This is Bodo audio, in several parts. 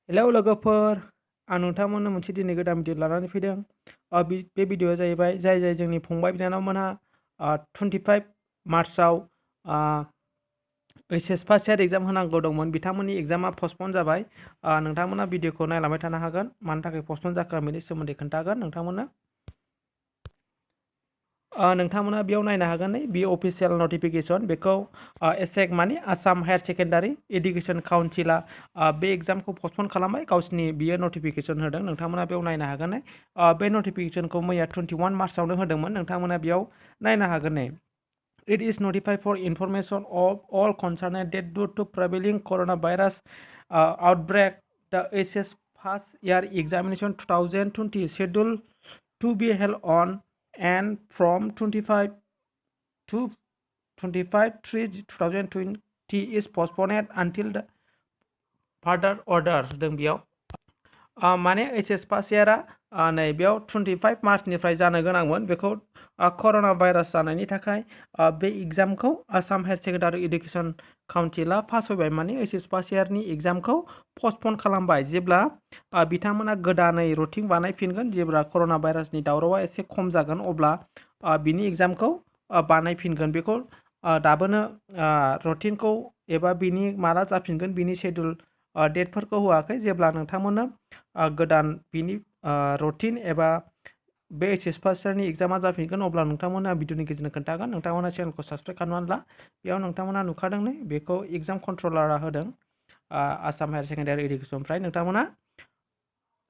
हेलौ लोगोफोर, आं नोंथांमोननो मोनसे दिनै गोदान भिडिअ लानानै फैदों। बे भिडिअआ जाहैबाय जाय जोंनि फंबाय बिनानावमोनहा 25 मार्चआव ओइचएस फार्स्ट इयार एग्जाम होनांगौ दंमोन, बिथांमोननि एग्जामा पस्टपन जाबाय। नोंथांमोना भिडिअखौ नायलांबाय थानो हागोन। मानि थाखाय पस्टपन जाखो बेनि सोमोन्दै खोन्थागोन नोंथांमोननो। नोंथांमोना बेयाव नायनो हागोन बे अफिसियेल नटिफिकेशन। बेखौ एसेक माने आसाम हायार सेकेन्डारि एडुकेशन काउन्सिला बे एग्जामखौ पस्टपन खालामबाय, गावसिनि बियो नटिफिकेशन होदों। नोंथांमोना बेयाव नायनो हागोन। बे नटिफिकेशनखौ मैया 21 मार्चआवनो होदोंमोन। नोंथांमोना बेयाव नायनो हागोन। It is notified for information of all concerned that due to prevailing coronavirus outbreak, the AHSEC first year examination 2020 scheduled to be held on and from 25 to 25/3/2020 is postponed until the further order दों बेयाव। माने एचएस फार्स्ट इयारा नैबेयाव 25 मार्चनिफ्राय जानो गोनांमोन। बेखौ कर'ना भाइरास जानायनि थाखाय बे एग्जामखौ आसाम हायार सेकेन्डारि एडुकेशन काउन्सिला पास होबाय, माने एचएस फार्स्ट इयारनि एग्जामखौ पस्टपन खालामबाय। जेब्ला बिथांमोना गोदानै रुटिन बानायफिनगोन, जेब्ला कर'ना भाइरासनि दावरावा एसे खम जागोन, अब्ला बिनि एग्जामखौ बानायफिनगोन। बेखौ दाबोनो रुटिनखौ एबा बिनि माला जाफिनगोन बिनि शेड्युल डेटफोरखौ होआखै। जेब्ला नोंथांमोननो गोदान बिनि रुटिन एबा बे एचएस फार्स्ट इयारनि एग्जामा जाफिनगोन, अब्ला नोंथांमोना भिडिअनि गेजेरजों खोन्थागोन। नोंथांमोना चेनेलखौ साबस्क्राइब खालामनानै ला। बेयाव नोंथांमोना नुखादों बेखौ एग्जाम कन्ट्रलारा होदों आसाम हायार सेकेन्डारि एडुकेशननिफ्राय। नोंथांमोना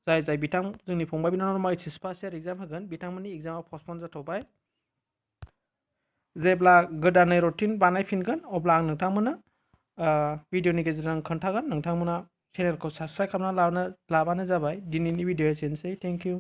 जाय बिथां जोंनि फंबाय बिनानाव एचएस फार्स्ट इयार एग्जाम होगोन, बिथांमोननि एग्जामा पस्टपन जाथ'बाय। जेब्ला गोदानै रुटिन बानायफिनगोन, अब्ला आं नोंथांमोननो भिडिअनि गेजेरजों खोन्थागोन। नोंथांमोना चेनेलखौ साबस्क्राइब खालामना लाबानो जाबाय। दिनैनि भिडिअ एसेनोसै। Thank you.